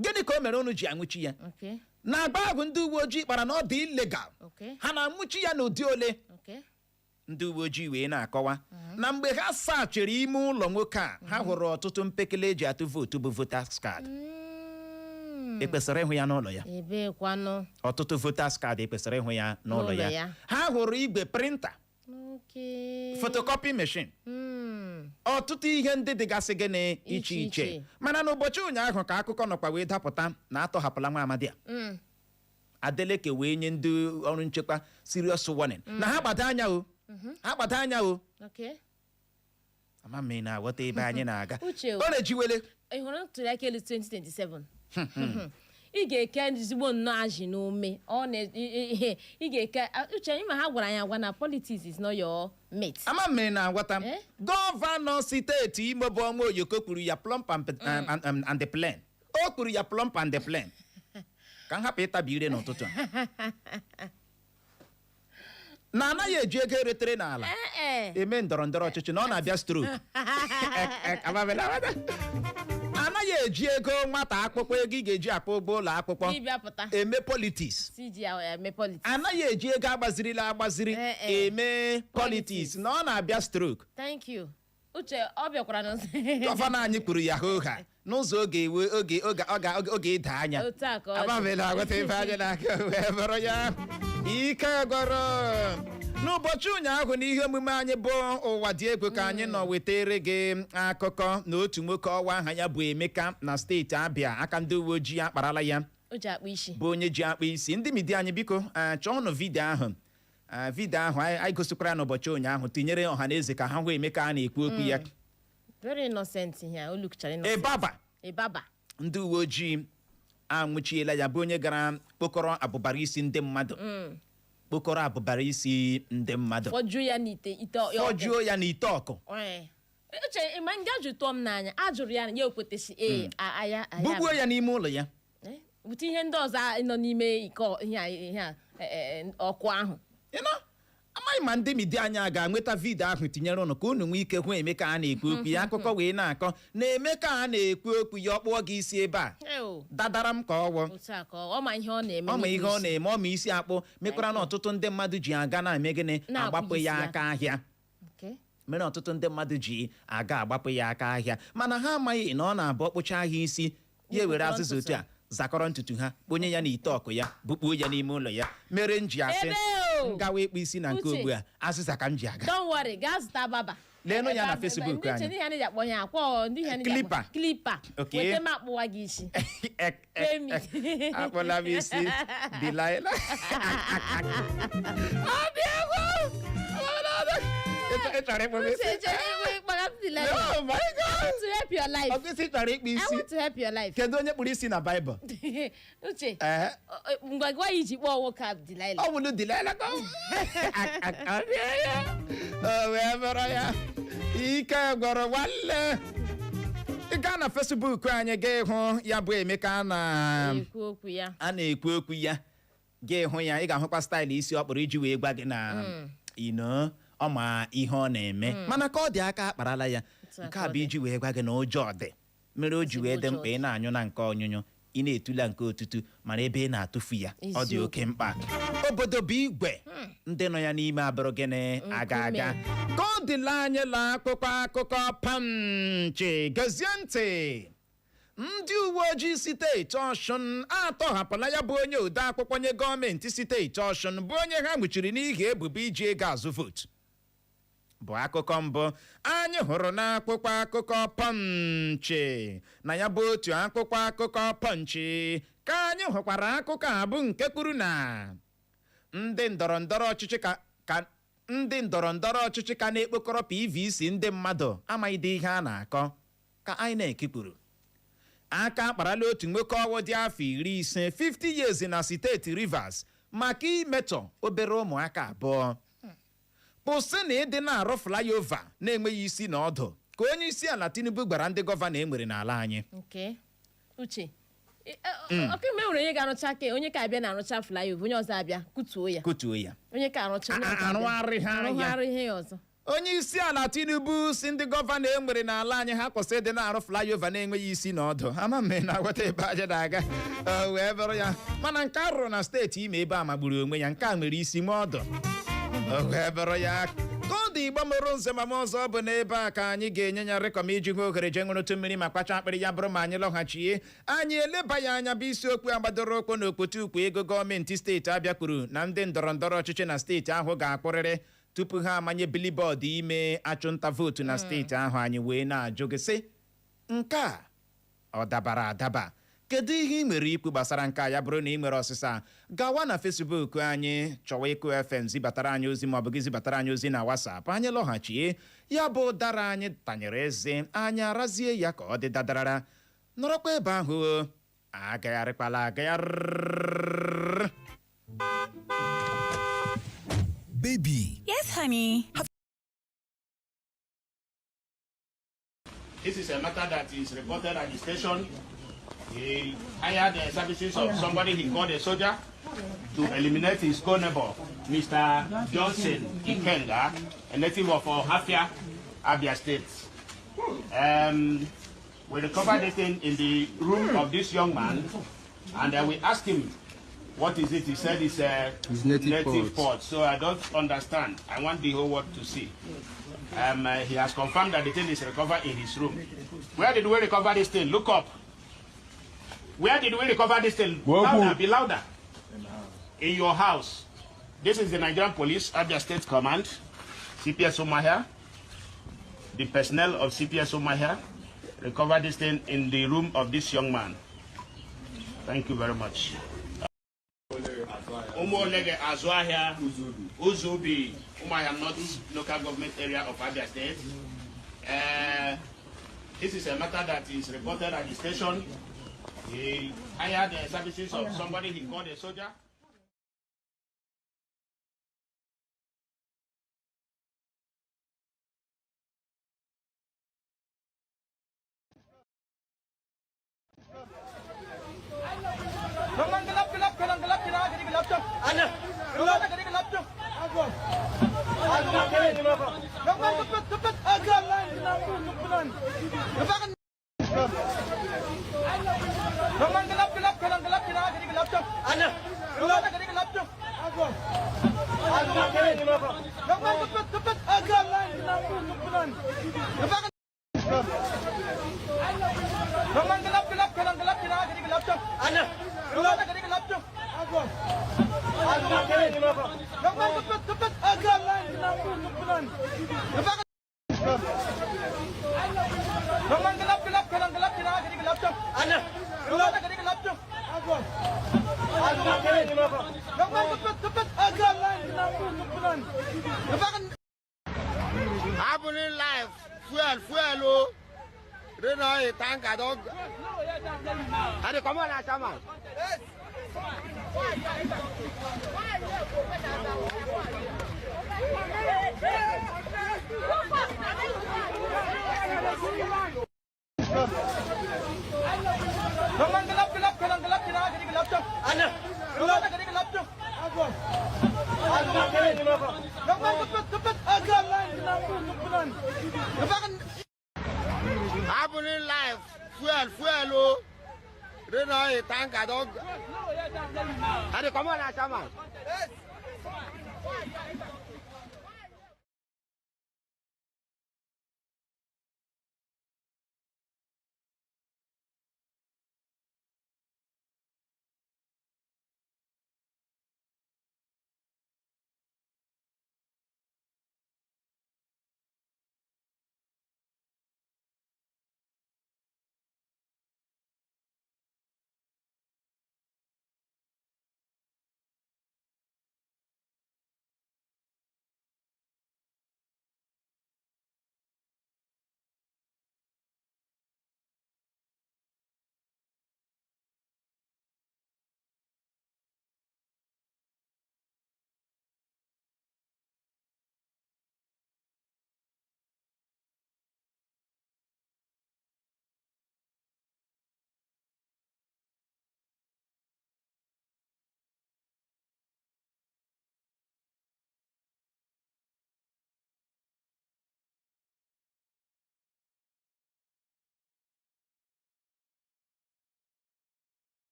gịnị ka o mere unu ji anwụchi ya? Na agba ahụ ndị uwe ojii kpara na ọ dị illegal. Ha na-anwụchi ya n'ụdị ole? Ndị uwe ojii wee na-akọwa na mgbe ha sachiri ime ụlọ nwoke a, ha hụrụ ọtụtụ mpekele eji atụ vootu, bụ voters card. Ekwesịrị ịhụ ya n'ụlọ ya? Ebekwanụ? Ọtụtụ voters card, ekwesịrị ịhụ ya n'ụlọ N'ụlọ ya? ya. Ha hụrụ igwe printer, photocopy machine, ọtụtụ ihe ndị dịgasị gịnị iche Iche iche. iche. Mana n'ụbọchị ụnyaahụ ka akụkọ nọkwa wee dapụta na atọhapụla nwa amadi a. Adeleke wee nye ndị ọrụ nchekwa serious warning na ha gbado anya o, ha gbado anya o. Ama m ị na-aghọta ebe anyị na-aga. Uche o. Ọ na-ejiwele. Ị hụrụ ntụliaka elu 2027, ị ga-eke ezigbo nnọọ ajị n'ume. Ọ na ị ga-eke uche anyị ma ha gwara anyị agwa na politics is not your mate. Ama m ị na-aghọta. Eh? Gọvanọ steeti Imo, bụ ọnwa Oyoko, kwuru ya plump and the plain. O kwuru ya plump and the plain. Ka m hapụ ịtabi ire n'ụtụtụ a, na anaghị eji ego eretere n'ala Ee. eme ndọrọ ndọrọ ọchịchị, na ọ na-abịa stroke. Anaghị eji ego nwata akwụkwọ, ego ị ga-eji akwụ ụgwọ ụlọ akwụkwọ Ịbịa pụta eme politics. Si ji ya eme politics. Anaghị eji ego agbazirila agbaziri Eh, eh. eme politics, na ọ na-abịa stroke. Thank you, Uche. Ọ bịakwara na Gọvanọ anyị kwuru ya hoha n'ụzọ oge ewe oge oge ọ ga oge ịda anya. Otu a ka ọ dị. Amamela aghọta ebe anyị na-aga wee bụrụ ya. Ike gwọrọ. N'ụbọchị ụnyaahụ, n'ihe omume anyị bụ Ụwa Dị Egwu, ka anyị nọ wetere gị akụkọ na otu nwoke ọwa aha ya bụ Emeka na steeti Abịa, aka ndị uwe ojii akparala ya. O ji akpụ isi. Bụ onye ji akpụ isi. Ndị media anyị, biko, chọọnụ video ahụ. Video ahụ anyị gosikwara ya n'ụbọchị ụnyaahụ, tinyere ọha na eze ka ha hụ Emeka a na-ekwu okwu ya. Very innocent here. O lookchara innocent. Ịbaba. Ịbaba. Ndị uwe ojii anwụchiela ya, bụ onye gara kpokọrọ abụbara isi ndị mmadụ, kpokọrọ abụbara isi ndị mmadụ, fọjuo ya n'ite ite ọkụ. Fọjuo ya n'ite ọkụ. Ee. Uche, ịma ndị ajụ tụọ m n'anya, a jụrụ ya, ya ekwetesi ee aya aya. Bugbuo ya n'ime ụlọ ya. Eh, bute ihe ndị ọzọ nọ n'ime iko ihe a ihe a ọkụ ahụ. Ịnọ Amaghị ma ndị media anyị a ga-enweta video ahụ tinyere ụnụ ka unu nwee ike hụ Emeka a na-ekwu okwu ya. Akụkọ wee na-akọ na Emeka a na-ekwu okwu ya, ọ kpụọ gị isi ebe a, Eo, dadara m ka ọwụ. Otu a ka ọ ma ihe ọ na-eme. Ọ ma ihe ọ n'ikpu isi. na-eme. Ọ ma isi akpụ mekwara na ọtụtụ ndị mmadụ ji aga na-eme gịnị? Na-akpụ Agbapụ isi ya ya. aka ahịa. Mere ọtụtụ ndị mmadụ ji aga agbapụ ya aka ahịa, mana ha amaghị na ọ na-abụ ọkpụcha ahịa isi ya, ewere Zakọrọ azịza otu ntutu. a, zakọrọ ntutu ha, kponye ya n'ite ọkụ ya, bukpuo ya n'ime ụlọ ya. Mere m ji asị Ebe o! ngawa ịkpụ isi na nke Uche. ugbu a, azịza ka m ji aga. Don't worry, gaa zụta barber. Leenụ ya na Ebe Facebook ndị anyị. che ndị ihe anyị ji akpọ ya akwọ, ndị ihe anyị ji akpọ- Clipper. Clipper. Okay. Weta m akpụwa gị isi. Ek, Femi. ek. Akpụla m isi Delilah. Ọ dị egwu! Ị chọrọ ịkpụ m isi? Uche, chere ịkpọga m Delilah. Oh my I God! want to help your life. Ọ gịsị chọrọ ịkpụ I isi? want to help your life. Kedu onye kpụrụ isi na Baịbụl? Uche, Ee. ngwa, gwa ya iji kpọọ nwoke a Delilah. Ọ wụlụ Delilah ka ọ ya o wee bụrụ ya. Ike gwọrọ nwanne. Ị gaa na Facebook anyị ga hụ ya bụ Emeka na Ekwu okwu ya. a na-ekwu okwu ya, gị hụ ya, ị ga-ahụkwa style isi ọ kpụrụ iji wee gwa gị na ino ọ ma ihe ọ na-eme, mana ka ọ dị aka akparala ya. Otu a Nke ka a ọ bụ dị. iji wee gwa gị na ụjọ dị mere o ji wee dị Ezigbo mkpa ị na-anyụ na nke ọnyụnyụ, ị na-etula nke otutu, mana ebe ị na-atụfu ya ọ dị Eziokwu. oke mkpa. Obodo bụ igwe, ndị nọ ya n'ime abụrụ gịnị aga aga. Ka ọ dịla anyị la akpụkpọ akụkọ Punch. Gezie ntị, ndị uwe ojii steeti Ọshụn atọhapụla ya bụ onye ode akwụkwọ nye gọọmenti steeti Ọshụn, bụ onye ha nwụchiri n'ihi ebubo iji ego azụ vootu, bụ akụkọ mbụ anyị hụrụ n'akwụkwọ akụkọ Punch. Na ya bụ otu akwụkwọ akụkọ Punch ka anyị hụkwara akụkọ a bụ nke kwuru na ndị ndọrọ ndọrọ ọchịchị ka ndị ndọrọ ndọrọ ọchịchị ka na-ekpokọrọ PVC ndị mmadụ amaghịdị ihe a na-akọ, ka INEC kwuru. Aka akparala otu nwoke ọwụ dị afọ 50, 50 years, na steeti Rivers maka imetọ obere ụmụaka abụọ. Kwụsị na ịdị na-arụ flyover na-enweghị isi na ọdụ, ka onye isi ala Tinubu gwara ndị gọvanọ e nwere n'ala anyị. Nke Uche, ọka mgbe nwere onye ga-arụcha ka onye ka abịa na-arụcha flyover, onye ọzọ abịa kutuo ya. Kutuo ya. Onye ka arụcha, onye ọzọ abịa. Arụgharị ha ya. Arụgharị ihe ya ọzọ. Onye isi ala Tinubu si ndị gọvanọ e nwere n'ala anyị ha kwụsị ịdị na-arụ flyover na-enweghị isi na ọdụ. Ama m na aghọta ebe aja na-aga. O wee bụrụ ya, mana nke a rụrụ na steeti Imo ebe a magburu onwe ya, nke a nwere isi nwe ọdụ. O wee bụrụ ya. Ka ọ dị, Igbo mụrụ nze ma m ọzọ, bụ n'ebe a ka anyị ga-enye ya rịkọm iji hụ ohere jee ṅụrụtụ mmiri ma kpacha akpịrị. Ya bụrụ ma anyị lọghachie, anyị eleba ya anya bụ isiokwu a gbadoro ụkwụ na okpoto ukwu ego gọọmenti steeti Abịa kwuru na ndị ndọrọ ndọrọ ọchịchị na steeti ahụ ga-akpụrịrị tupu ha amanye billboard ime achụnta vootu na steeti ahụ. Anyị wee na-ajụ gị sị, nke a ọ dabara adaba? Kedu ihe ị nwere ikwu gbasara nke a? Ya bụrụ na ị nwere ọsịsa, gawa na Facebook anyị, chọwa Ịkụ FM, zibatara anyị ozi, maọbụ gị zibatara anyị ozi na WhatsApp. Anyị lọghachie, ya bụ ụdara anyị tanyere eze, anyị arazie ya ka ọ dị dadarara. Nọrọkwa ebe ahụ o, agagharịkwala agagharị. Baby, Yes, honey. This is a matter that is reported at the station. He hired the services of somebody he called a soldier to eliminate his co-neighbor, Mr. Johnson Ikenga, a native of Ohafia, Abia State. We recovered this thing in the room of this young man, and we asked him, what is it? He said it's a His native pot. Pot. So I don't understand. I want the whole world to see. He has confirmed that the thing is recovered in his room. Where did we recover this thing? Look up. Where did we recover this thing? Louder, be louder. In your house. This is the Nigerian Police, Abia State Command, CPS Umuahia. The personnel of CPS Umuahia recovered this thing in the room of this young man. Thank you very much. Umuolege Azuahia, Uzubi, Umuahia North Local Government Area of Abia State. This is a matter that is reported at the station. He hired the services of somebody he called a soldier. Happening life, fuel, fuel, oh. Rain oil tanker don. I dey comot na chairman. Happening life, fuel, fuel, oh. Rain oil tanker don. I dey comot na chairman.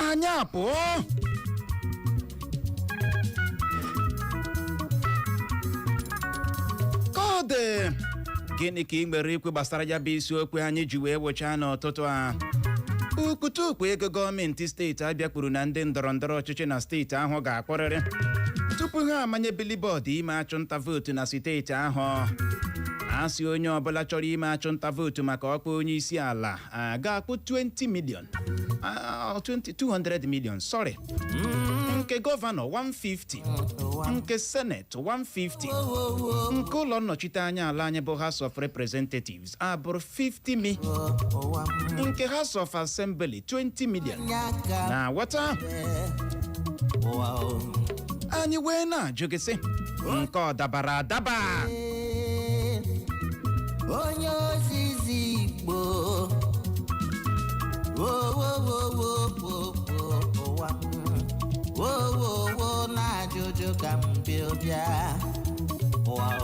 Anyị apụọ. Ka ọ dị, gịnị ka ị nwere ikwu gbasara ya bụ isiokwu anyị ji wee wụchaa n'ụtụtụ a? Ukwutukwu ego gọọmenti steeti Abịa kwuru na ndị ndọrọ ndọrọ ọchịchị na steeti ahụ ga-akpọrịrị tupu ha amanye billboard ime achụnta vootu na steeti ahụ. A sị onye ọbụla chọrọ ime achụnta vootu maka ọkwa onye isi ala a ga-akwụ 20 million, 20, 200 million, sorry, nke gọvanọ 150, nke seneti 150, nke ụlọ nnọchite anya ala anyị bụ House of Representatives abụrụ 50 mi, nke House of Assembly 20 million. Na ghọta anyị wee na-ajụ gị sị, nke ọ dabara adaba? Onye ozizi Igbo, wo ụwa m, wo na ajụjụ ka m bịa bịa ụwa o.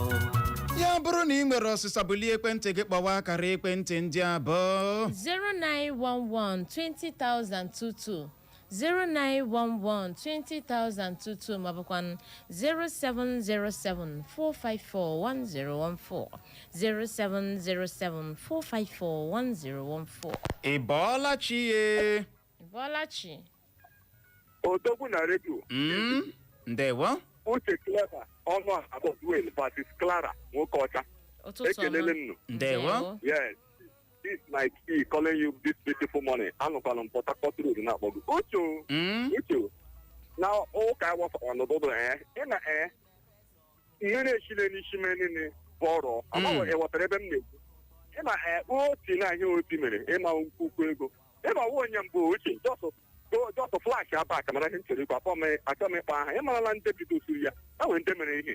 Ya bụrụ na ị nwere ọsịsa, bulie ekwentị gị kpọwa akara ekwentị ndị abụọ: 0911 20022, 0911 20022, maọbụkwa 0707 454 1014, 0707 454 1014. Ị bọọla chi ye? Bọlachi. Odogwu na redio. Ndewo. Uche, Clever, ọnụ Abọdwel versus Clara nwoke ọcha. Ụtụtụ ọma. Ekelele m nụ. Ndewo. Yes, this my key calling you this beautiful morning. Anụkwala m Port Harcourt Road na-akpọ gị, Uche o. Uche o, na ụka awafara n'ụtụtụ, ị na mmiri echile n'isi me niile bụ ọrụ amaghị. Ị ghọtara ebe m na-ekwu? Ị na otu na ihe obi mere ịma ukwu ego ịma nwa onye mbụ. Uche, just flash aba aka mara ihe m chere ikwu. Akpọ m, achọ m ịkpọ aha. Ị marala ndị bidosiri ya, e nwere ndị mere ihe.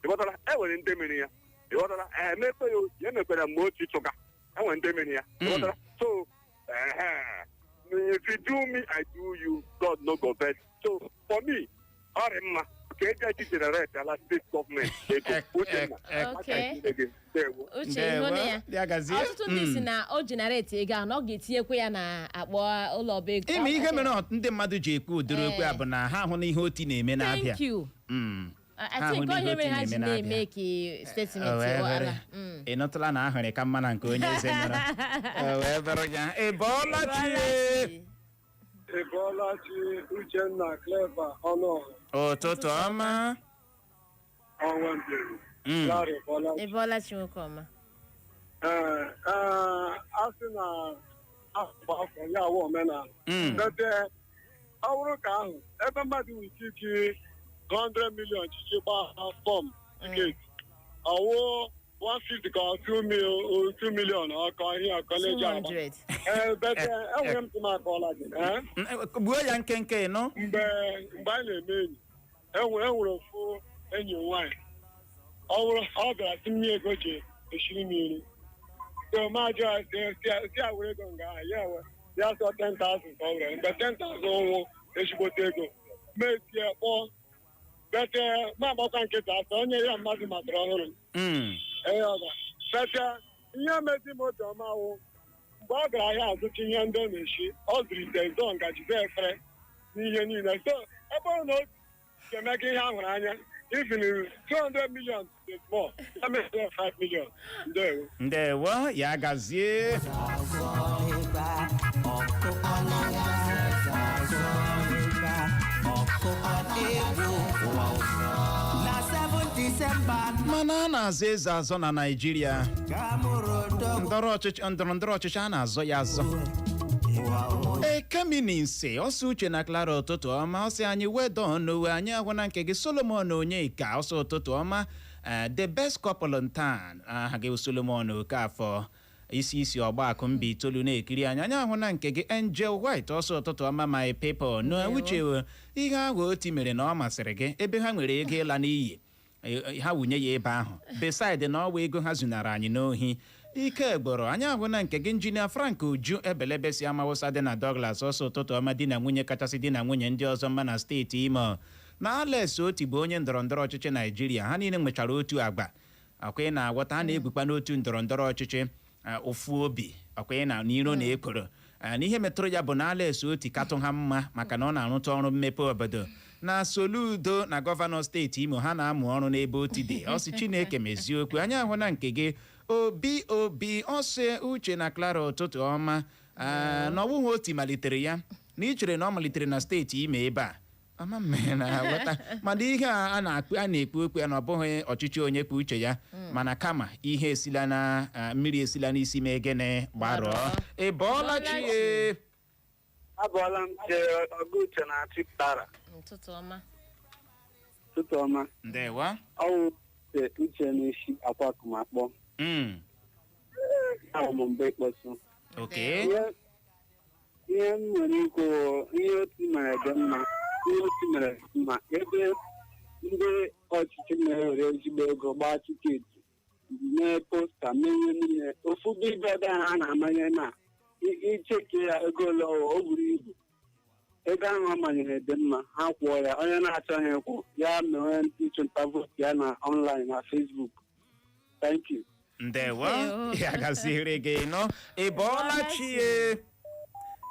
Ị ghọtara? E nwere ndị mere ya. Ị ghọtara? Emekwe ya otu emekwara mgbe otu chụga. E nwere ndị mere ya. Ị ghọtara? So if you do me, I do you, God no go vex. So for me, ọ dị mma ka eji eji generate ala steeti gọọmenti ego. Uchenna. Okay. Ndewo. Uche, ịhụ na ya? Ya gazie. Ọtụtụ ndị si na o generate ego ahụ, na ọ ga-etinyekwa ya na akpọ ụlọ ọba ego. Ime ihe mere ndị mmadụ ji ekwu ụdịrị okwu a bụ na ha hụ na ihe oti na-eme n'abịa. Thank you. I Ha hụ think na ihe onye mere ha oti ji na-eme na-eme n'abịa. ka statement O wee ala. bụrụ. Ị nụtụla na ahụrị ka mma na nke onye eze nyere? O wee bụrụ ya. Ị bọọla chi? Ị bọọla chi, Uchenna, Clever, Ọnụọha. Ụtụtụ ọma. Ọnwa mbiri. Larry, bọọla. Ị bọọla chi, nwoke ọma. Ee, ee, a sị na afọ afọ ya awụ omenala. Bete ọ bụrụ ka ahụ ebe mmadụ nwere ike iji 100 million chichi gbaa form ticket, ọwụ 150 ka 2 million ọkọ ihe kọleji agba. 200. Ee, bete enwere m tụmakọọla gị, ee. Gbuo ya nkenke nụ. Mgbe anyị na-eme enyi, enwere ofu enyi m nwaanyị, ọ bụrụ ọ bịara sị m nye ego ji eshiri m nri, so ma jụọ ya si ya were ego nga ahụ ya ewe ya sọ 10,000 ka ọ were. Mgbe 10,000 nwụ ezigbote ego, ma etie kpọọ bete ma agbakwa nkịta asọ onye ya mmadụ matara ọhụrụ. Ee, ọ ga bete ihe mezi m obi ọma wụ mgbe ọ gara ahịa azụta ihe ndị ọ na-eshi, ọ zụrụ ite, zọọ ngaji, zọọ efere n'ihe niile. So ebe ọ na o ga-emega ihe ahụrụ anya, even 200 million is more, ya mere 5 million. Ndewo. Ndewo, ya gazie. Azọ ịba ọkụkọ na-azọ azọ ịba ọkụkọ egwu ụwa na 7 December. Mana a na-azọ eze azọ na Naijiria. Ka mụrụ odogwu. Ndọrọ ọchịchị, ndọrọ ndọrọ ọchịchị, a na-azọ ya azọ. Ụwa o. Ekemininsi ọsọ. Uche na Clara, ụtụtụ ọma. Ọsị anyị wedon n'uwe anyị ahụ na nke gị. Solomon Onyeka ọsọ, ụtụtụ ọma. The best couple in town. Aha gị bụ Solomon Okafọ, isi isi ọgbakụ mba itoolu na-ekiri anyị. Anyị ahụ na nke gị. Angel White ọsọ, ụtụtụ ọma, my people. Na uche, ihe ahụ oti mere na ọ masịrị gị, ebe ha nwere ego ịla n'iyi, ha wunye ya ebe ahụ, beside na ọwa ego ha zunara anyị n'ohi. Ike gboro anyị ahụ na nke gị. Injinia Frank Uju Ebelebe si Amawụsa dị na Douglas ọsọ, ụtụtụ ọma, di na nwunye kachasị di na nwunye ndị ọzọ mma na steeti Imo. Na Alex Oti bụ onye ndọrọ ndọrọ ọchịchị Naijiria, ha niile nwechara otu agba. Ọkwa ị na-aghọta? Ha na-egwukwa n'otu ndọrọ ndọrọ ọchịchị, ofu obi. Ọkwa ị na n'iro na ekworo. Na ihe metụrụ ya bụ na Alex Oti katụ ha mma maka na ọ na-arụta ọrụ mmepe obodo na Soludo na gọvanọ steeti Imo ha na-amụ ọrụ n'ebe Oti dị. Ọ sị Chineke mezie okwu anyị ahụ na nke gị. Obi Obi, ọ sị, Uche na Clara, ụtụtụ ọma. Na ọwụghị Oti malitere ya, na ị chere na ọ malitere na steeti Imo ebe a, ama m na aghọta, mana ihe a na-akpụ a na-ekwu okwu ya na ọ bụghị ọchịchị onye kwuo uche ya, mana kama ihe esila na mmiri esila n'isi mee gịnị? Gbarụọ. Ị bọọla chi ye? Abụọla m chere ọgụ Uche na Achị Clara. Ụtụtụ ọma. Ụtụtụ ọma. Ndewo. Ọwụ Uche, Uche na-esi akwa akụmakpọ. Ahụ m mgbe ịkpọtụ. Ihe m nwere ikwu, ihe otu mere dị mma, ihe otu mere dị mma. Ebe ndị ọchịchị na-ewere ezigbo ego gbaa ticket, mee poster, mee ihe niile, ofu billboard ahụ a na-amanye na icheke ya ego ole o buru ibu, ego ahụ ọ manyere dị mma, ha kwụọ ya. Onye na-achọghị ịkwụ ya mewe ịchụnta vote ya na online na Facebook. Thank you. Ndewo. Ndewo. Ya gaziere gị nọ. Ị bọọla chi ye?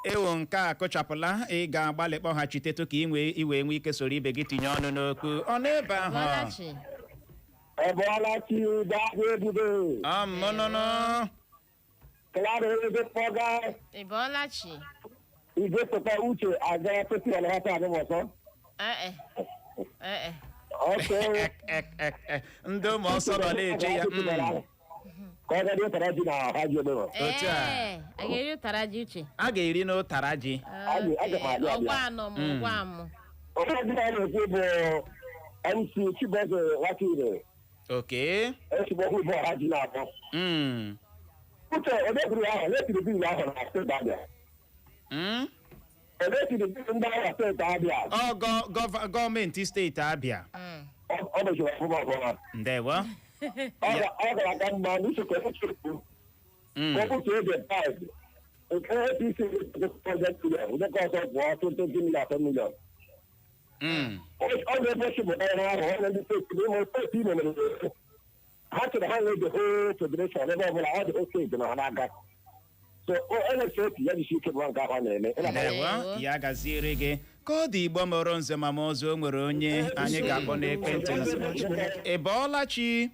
Ewo, nke a kụchapụla. Ị ga-agbalị kpọghachitetụ ka ị nwee iwee nwee ike soro ibe gị tinye ọnụ n'okwu ọ n'ebe ahụ. Bọlachi. Ọ bụọla chi, dahụ ebube. Amụnụnụ. Clara eze kpọga. Ị bọọla chi? Igwe pụta Uche aga tupu ọ lọghọta abụbọsọ. Ee ee. Ọkụ. Ndị ụmụ ọsọ nọ na-eche ya. Ka ọ ga dị ụtara ji na ha ji obere. Otu a. Ee, a ga-eri ụtara ji, Uche? A ga-eri n'ụtara ji. Aga m abịa, abịa. Ọgwa anọ m, ọgwa m. Onye dị na na-ekwu bụ MC Chibueze Nwakire. Esigbokwu bụ ọha ji na-akpọ. Uche, onye kwuru ahụ, onye tiri bill ahụ na steeti Abịa? Onye tiri bill ndị agha steeti Abịa? Ọ gọọmenti steeti Abịa. Ọ mechiri ọfụma ọfụma. Ndewo. Ọ gara aka mma n'uche ka o chekwu. Ka ọ bụ ka ege five. Nke APC project million, nke ọzọ bụ 20 million, 10 million. Ọ ga-ebe chịpụta ihe ahụ, ọ ndị steeti n'ime steeti Imo mere ha chere ha nwee the whole federation ebe ọbụla ọ dị whole steeti na ha n'aka, so ọ otu ya jisi ike bụ nke ahụ ọ na-eme. Ndewo, ya gaziere gị. Ka ọ dị, Igbo mụrụ nze ma ọzọ, o nwere onye anyị ga-akpọ n'ekwentị. Ị bọọla chi?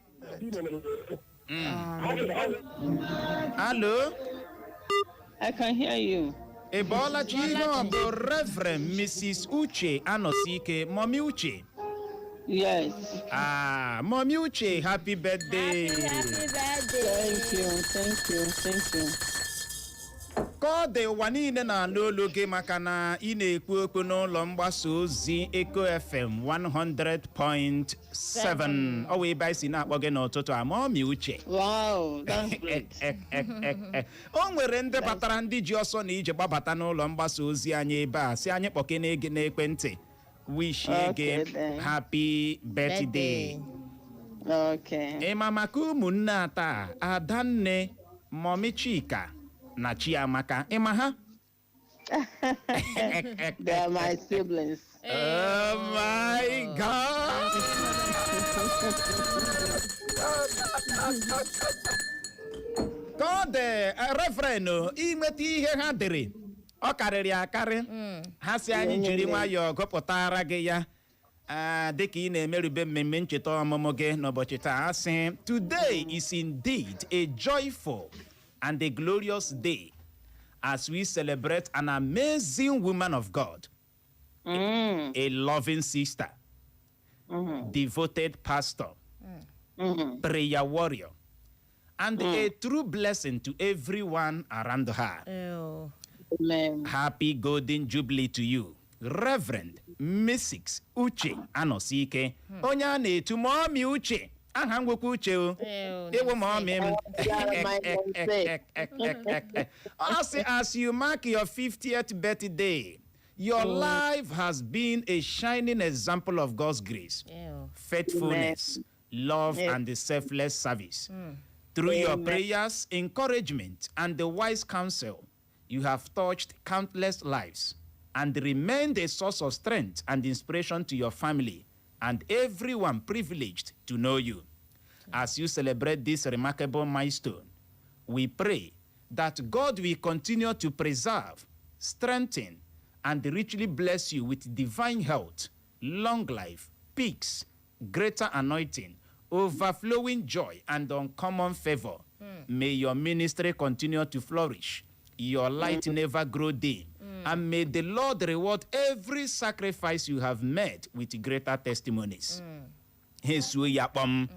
Hello? I can hear you. Ị bọọla chi? Ihe ọ bụ Reverend Mrs. Uche Anọsike, Mommy Uche? Yes. Ah, Mommy Uche, happy birthday. Happy birthday. Thank you. Thank you. Thank you. Ka ọ dị, ụwa niile na-anụ olu gị maka na ị na-ekwu okwu n'ụlọ mgbasa ozi Eco FM 100.7. Ọ wee ebe anyị si na-akpọ gị n'ụtụtụ a, Mommy Uche. Wow, that's great. O nwere ndị batara, ndị ji ọsọ na ije gbabata n'ụlọ mgbasa ozi anyị ebe a, si anyị kpọkene gị n'ekwentị, wishie gị Okay, then. happy birthday. Okay. Ịma maka ụmụnne ata, Adanne, Mommy Chika na Chiamaka, ịma ha? They are my siblings. Oh my God! Ka ọ dị, Reverend, inweta ihe ha dere, ọ karịrị akarị. Ha si anyị jiri nwayọọ gụpụtara gị ya. Dịka ị na-emerube mmemme ncheta ọmụmụ gị n'ụbọchị taa, a sị, "Today is indeed a joyful and a glorious day as we celebrate an amazing woman of God, a loving sister, devoted pastor, prayer warrior, and a true blessing to everyone around her. Ew. Amen. Happy Golden Jubilee to you, Reverend Mrs. Uche Anosike, onye a na-etu Mommy Uche. Aha nwekwa Uche o. Ew, Ewo, mommy m." Yeah, my namesake. Ọ sị, "As you mark your 50th birthday, your life has been a shining example of God's grace, Ew. faithfulness, love, and the selfless service. Through your prayers, encouragement, and the wise counsel, you have touched countless lives and remained a source of strength and inspiration to your family and everyone privileged to know you. As you celebrate this remarkable milestone, we pray that That God will continue to preserve, strengthen, and richly bless you with divine health, long life, peace, greater anointing, overflowing joy, and uncommon favor. May your ministry continue to flourish, your light never grow dim, and may the Lord reward every sacrifice you have made with greater testimonies. Ha esuo ya kpọm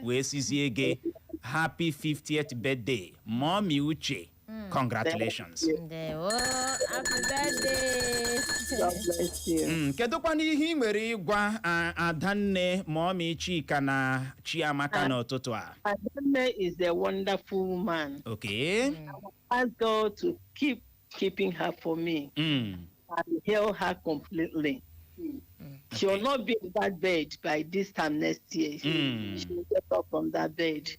wee sizie gị, "Happy 50th birthday, Mommy Uche. Congratulations." Ndewo, happy birthday. God bless you. Kedụkwana ihe ị nwere ịgwa adanne Mommy Chika na Chiamaka n'ụtụtụ a? Adanne is a wonderful woman. Ask God to keep keeping her for me and heal her completely. She will not be in that bed by this time next year. She will get up from that bed.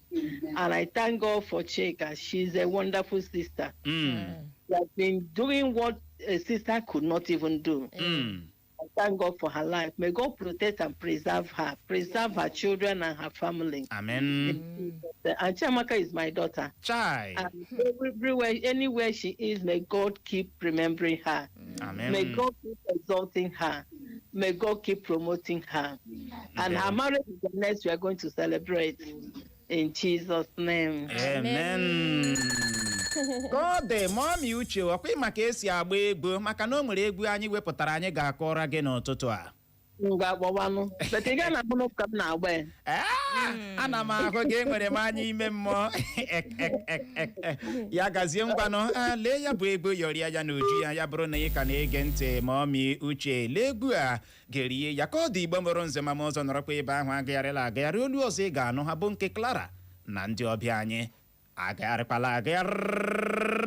And I thank God for Chika. She's a wonderful sister. She has been doing what a sister could not even do. I thank God for her life. May God protect and preserve her, preserve her children and her family. Amen. And Chiamaka is my daughter. Chai. And everywhere, anywhere she is, may God keep remembering her. Amen. May God keep exalting her. May God keep promoting her. And her marriage is the next we are going to celebrate. In Jesus' name. Amen. Ka ọ dị, Mommy Uche, ọkwa maka esi agba egwu, maka na o nwere egwu anyị wepụtara anyị ga-akọrọ gị n'ụtụtụ a. Ngwa, kpọwanụ. But ị gaghị na-ahụ ka m na-agba ya. Ee, ana m ahụ gị, enwere m anya ime mmụọ. Ek, ek, ek, ek, ek. Ya gazie. Ngwanụ, lee ya bụ egwu, yọrịa ya n'uju ya. Ya bụrụ na ị ka na-ege ntị, Mommy Uche, lee egwu a, gerie ya. Ka ọ dị, Igbo mụrụ nze ma m ọzọ, nọrọkwa ebe ahụ. Agagharịla agagharị. Olu ọzọ ị ga-anụ ha bụ nke Clara na ndị ọbịa anyị. Agagharịkwala agagharị.